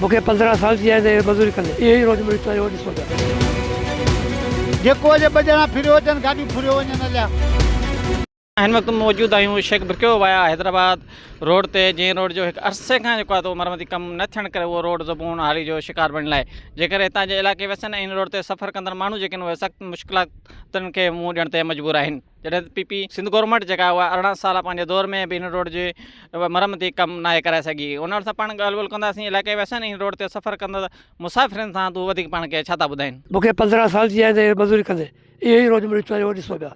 مون کي 15 سال ٿي ويا آهن مزوري ڪندي اهو ئي روز مڙئي چيو ڏسو پيا. جيڪو اڄ ٻه ڄڻا ڦريو اچن گاڏيون ڦريو وڃن هليا. هن وقت موجود آهيون شيخ برڪيو وايا حيدرآباد روڊ تي جنهن روڊ جو هڪ عرصي کان جيڪو آهي ته مرمتي ڪم نه ٿيڻ ڪري اهو روڊ زبون حالي جو شڪار بڻيل آهي جيڪڏهن هتان جي علائقي وسن ۽ هن روڊ تي سفر ڪندڙ ماڻهو جيڪي آهن اهي سخت مشڪلاتن کي منهن ڏيڻ تي مجبور آهن جڏهن ته پي پي سنڌ گورنمينٽ جيڪا آهي اها 18 سال پنهنجي دور ۾ به هن روڊ جي مرمتي ڪم ناهي ڪرائي سگهي ان سان پاڻ ڳالهه ٻولهه ڪنداسين علائقي واسين ۽ هن روڊ تي سفر ڪندڙ مسافرن سان ته وڌيڪ پاڻ کي ڇا ٿا ٻڌائين. مون کي 15 سال ٿي ويا آهن مزوري ڪندي اهو ئي روز مڙئي چيو ڏسو پيا.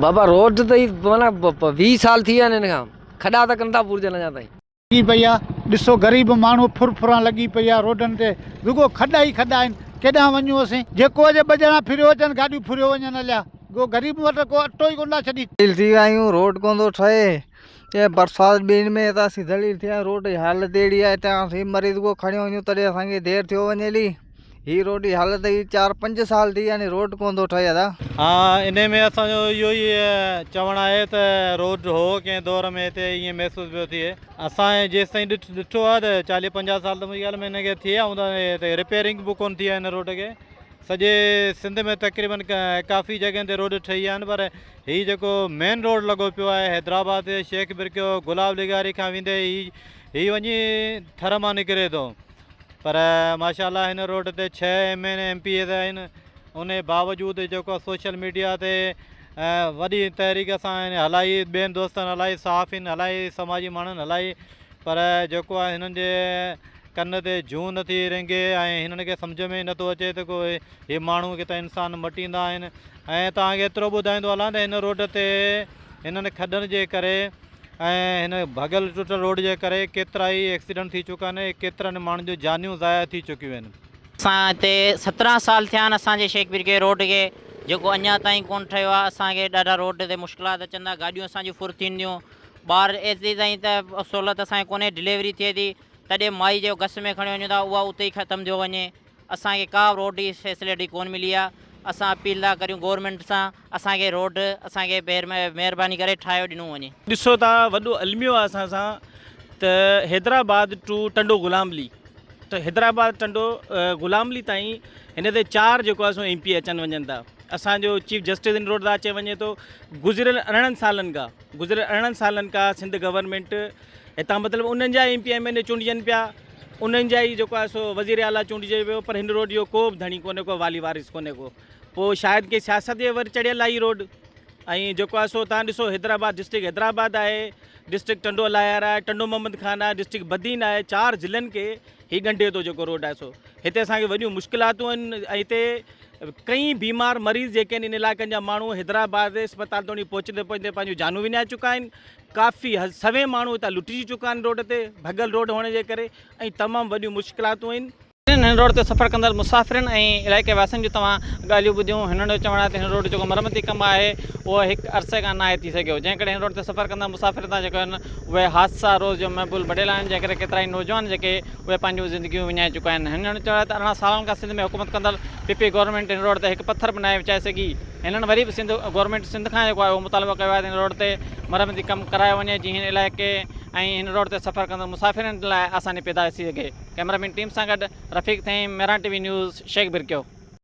بابا روڊ ته هي معنيٰ 20 سال ٿي ويا آهن هن کان کڏا ته ڪن ٿا پورجن اڃا تائين. لڳي پئي آ ڏسو غريب ماڻهو ڦر ڦران لڳي پئي آ روڊن تي رڳو کڏا ئي کڏا آهن ڪيڏانهن وڃون اسين جيڪو اڄ ٻه ڄڻا ڦريو اچن گاڏيون ڦريو وڃن هليا ڪو غريب وٽ ڪو اٽو ئي ڪونه ٿا ڇڏين. ذليل ٿي ويا آهيون روڊ ڪونه ٿو ٺهي اي برسات ڏينهن ۾ ته اسين ذليل ٿي ويا آهيون روڊ جي حالت اهڙي آهي هتان اسين مريض ڪو کڻيو وڃون تڏهن اسان کي دير ٿيو وڃي هلي. هي روڊ جي حالت هي 4 5 سال ٿي ويا آهن روڊ ڪونه ٿو ٺهي ادا. ها انهي ۾ اسان جو اهو ئي چوڻ آهي ته روڊ هو ڪنهن دور ۾ هتي ائين محسوس پيو ٿئي اسان جيستائين ڏٺو آهي ته 40 50 سال ته منهنجي خيال ۾ هن کي ٿيا هوندا هتي رپيئرنگ به ڪونه ٿي آهي هن روڊ کي سڄي سنڌ ۾ تقريبن ڪافي جڳهين تي روڊ ٺهي ويا آهن پر هي جيڪو مين روڊ لڳو پيو آهي حيدرآباد شيخ برڪيو گلاب لغاري کان ويندي هي وڃي ٿر مان نڪري ٿو پر ماشاء الله هن روڊ تي 6 M N M P As آهن ان باوجود جيڪو سوشل ميڊيا تي وڏي تحريڪ اسان هلائي ٻين دوستن هلائي صحافين هلائي سماجي ماڻهن هلائي پر جيڪو آهي هنن جي ڪن تي جون نٿي رينگي ۽ هنن کي سمجهه ۾ نٿو اچي ته ڪو هي ماڻهو ڪٿان انسان مٽيندا آهن ۽ توهان کي ايترو ٻڌائيندو هلان ته هن روڊ تي هنن کڏن جي ڪري ۽ هن ڀڳل ٽٽل روڊ جي ڪري ڪيترائي ايڪسيڊنٽ ٿي چڪا آهن ۽ ڪيترن ماڻهن جون جانيون ضايع ٿي چڪيون آهن. اسان هتي 17 سال ٿيا آهن اسان جي شيخ پير کي روڊ کي جيڪو اڃا تائين ڪونه ٺهيو آهي اسان کي ڏاڍا روڊ تي مشڪلات اچن ٿا گاڏيون اسان جون ڦر ٿينديون ٻار ايتري تائين ته سهولت اسان کي ڪونهي ڊليوري ٿئي ٿي تڏهن مائي جو گس ۾ کڻي وڃون ٿا اها اتي ئي ختم ٿيو وڃي اسان کي ڪا روڊ جي فيسلٽي ڪون ملي آ اسان اپيل ٿا ڪريون گورنمينٽ سان اسان کي روڊ اسان کي مهرباني ڪري ٺاهيو ڏنو وڃي. ڏسو ٿا وڏو الميو آ اسان سان ته حيدرآباد ٽو ٽنڊو غلام علي ته حيدرآباد ٽنڊو غلام علي تائين هن تي چار جيڪو آ سو ايم پي اچن وڃن ٿا اسان جو چيف جسٽس هن روڊ تان اچي وڃي ٿو گذريل 18 سالن کان گذريل 18 سالن کان سنڌ گورنمينٽ هتان مطلب انهن جا ايم پي ايم اين اي چونڊجن پيا انهن جا ئي جيڪو آهي سو وزير اعليٰ چونڊجي پيو پر هن روڊ جو ڪو به ڌڻي ڪونهي ڪو والي وارث ڪونهي ڪو پوء شايد ڪي سياست جي ور چڙهيل آهي هي روڊ ۽ جيڪو آهي سو تان ڏسو حيدرآباد ڊسٽرڪٽ حيدرآباد آهي ڊسٽرڪٽ ٽنڊو الايار آهي ٽنڊو محمد خان آهي ڊسٽرڪٽ بدين آهي چار ضلعن کي هي ڳنڍي ٿو جيڪو روڊ آهي سو هتي اسانکي وڏيون مشڪلاتون آهن ۽ هتي ڪئين بيمار مريض جيڪي آهن ان علائقن جا ماڻهو حيدرآباد اسپتال توڻي پهچندي پهچندي پنهنجون جانون وڃائي چڪا آهن ڪافي سوين ماڻهو هتان لٽجي چڪا آهن روڊ تي ڀڳل روڊ هئڻ جي ڪري ۽ تمام وڏيون مشڪلاتون آهن. هن روڊ تي سفر ڪندڙ مسافرن ۽ علائقي واسين جون توهان ڳالهيون ٻڌيون هنن جو چوڻ آهي ته هن روڊ جيڪو مرمتي ڪم آهي اهو هڪ عرصي کان ناهي ٿي سگهيو جنهن ڪري هن روڊ تي سفر ڪندڙ مسافرن تان جيڪو آهن اهي حادثا روز جو معمول بڻيل آهن جنهن ڪري ڪيترائي نوجوان جيڪي اهي پنهنجون زندگيون وڃائي چڪا آهن هنن جو چوڻ آهي ته 18 سالن کان سنڌ ۾ حڪومت ڪندڙ پي پي گورنمينٽ هن روڊ تي هڪ پٿر به ناهي وڇائي سگهي هنن وري به سنڌ گورنمينٽ سنڌ کان جيڪو آهي اهو مطالبو ڪيو آهي ته هن روڊ تي مرمتي ڪم ڪرايو وڃي جيئن هن علائقي ۽ هن روڊ تي سفر ڪندڙ مسافرن لاء آساني پيدا ٿي سگهي. ڪئميرا مين ٽيم سان گڏ Rafiq Thaheem, Mehran T V news, Sheikh Birkio.